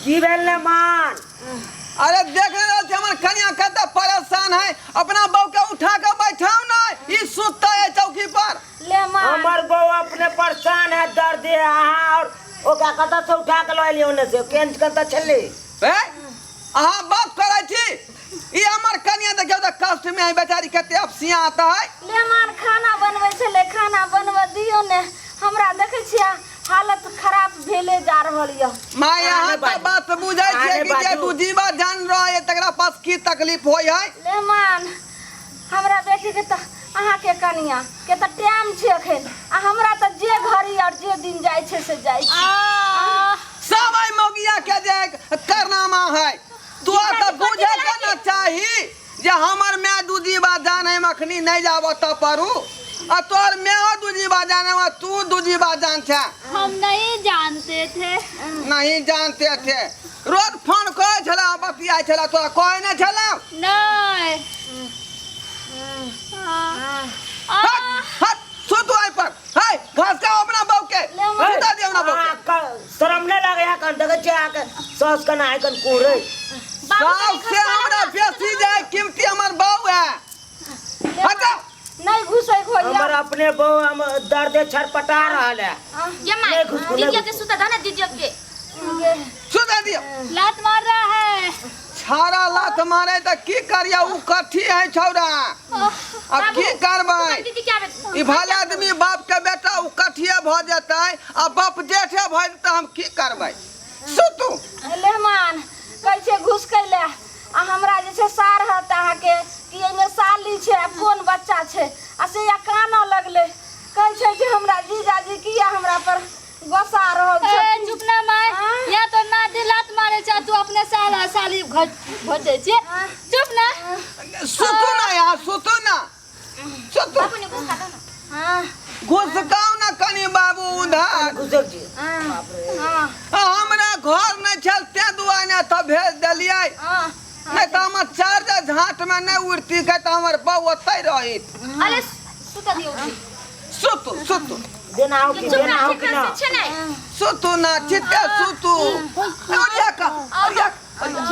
की भेल ने मान? अरे देख रहल छी हमर कनिया कते परेशान है। अपना बहू के उठा के बैठाउ ने, ई सुतता है चौकी पर। ले माँ। हमर बहू अपने परेशान है, दर्द है अहाँ और ओकरा कतऽ से उठा के लऽ एलियै ओने से? केन कतऽ छलै? ए अहाँ बात करै छी, ई हमर कनिया देखियौ तऽ कष्ट में है बेचारी, कते अपसिया आता है। ले मान, खाना बनबै छलै, खाना बनबै दियौ ने। हमरा देखै छियै हालत खराब भेले जा रहल यऽ। माय, अहाँ अहाँ नहि तऽ बाजू। बात बुझै अहाँ छियै नहि कि जे बाजू। दू जीवा जान रहै है तकरा पास की तकलीफ होइ है। ले मान, हमरा बेटीके तऽ अहाँके कनिया के तऽ टाइम छै एखन, आ हमरा तऽ जे घड़ी और जे दिन जाइ छै से जाइ छै। सब एहि मौगिया के जे करनामा है, तोरा तऽ बुझे के ने चाही जे हमर माय दू जीवा जान है, अखनी नहीं जाब तऽ परू, आ तोहर मायो दू जीवा जान है, तू दू जीवा जान छै। हम नहीं जानते थे। नहीं जानते थे? रोज फोन करै छला, बतियाइ छला, तोरा कहै नहि छला? नहीं। हट हट, सुतू एहि पर है, घास का अपना बहू के सुता दियौ ना बहू के। शरम नहि लागै है कन? देखै छियै अहाँके साउस कना आइ कन कुहरै। साउस से हमरा बेसी जे है कीमती हमर बहू है। हट जाओ। नहीं घुसै होइया। हमर अपने बहू हम दर्दे छटपटा रहल है। ये माय, नहीं घुसको, नहीं दीदिया के घुसको। सुता दो ना दीदिया के। सुता दियौ। लात मार रहा है। छाड़ा लात मारे तऽ की करिया, उ कथी है छौड़ा, अब की करबै? दीदी के आबे। ई भले आदमी बाप के बेटा उ कठिए भऽ जेतै आ बाप जेठे भऽ जेतै, हम की करबै? सुतू। लेहमान, कहै छै घुसकै ले, आ हमरा जे छै सार हत अहाँके कि एहिमे साली छै आ कोन बच्चा छै, आ से या कानऽ लगलै, कहै छै जे हमरा जीजाजी किया हमरा पर गोसा रहल ए छथिन। चुप ना माय। यहाँ तो ना दे लात मारे छा, तू अपने साला साली घोचे छे। चुप ना। सुतू ना यार, सुतू ना, सुतू। बाबू ने घुसका दो ना। हाँ। घुसकाउ ना कनी बाबू उधर। घुसक जी। हाँ हाँ। आ, हमरा घर नहि छल तें दुआरे नहि तऽ भेज देलियै। हाँ। नहि तऽ हमर चार्जर झाँट में नहि उड़ती के तऽ हमर बहू ओतहि रहित। अरे सुता दियौ। सुतू सुतू। देना हो कि चुप देना ना, हो ठीक कि ना? से छै नहीं। सुतू ना, चित्ते सुतू। ओरिया का ओरिया ओरिया।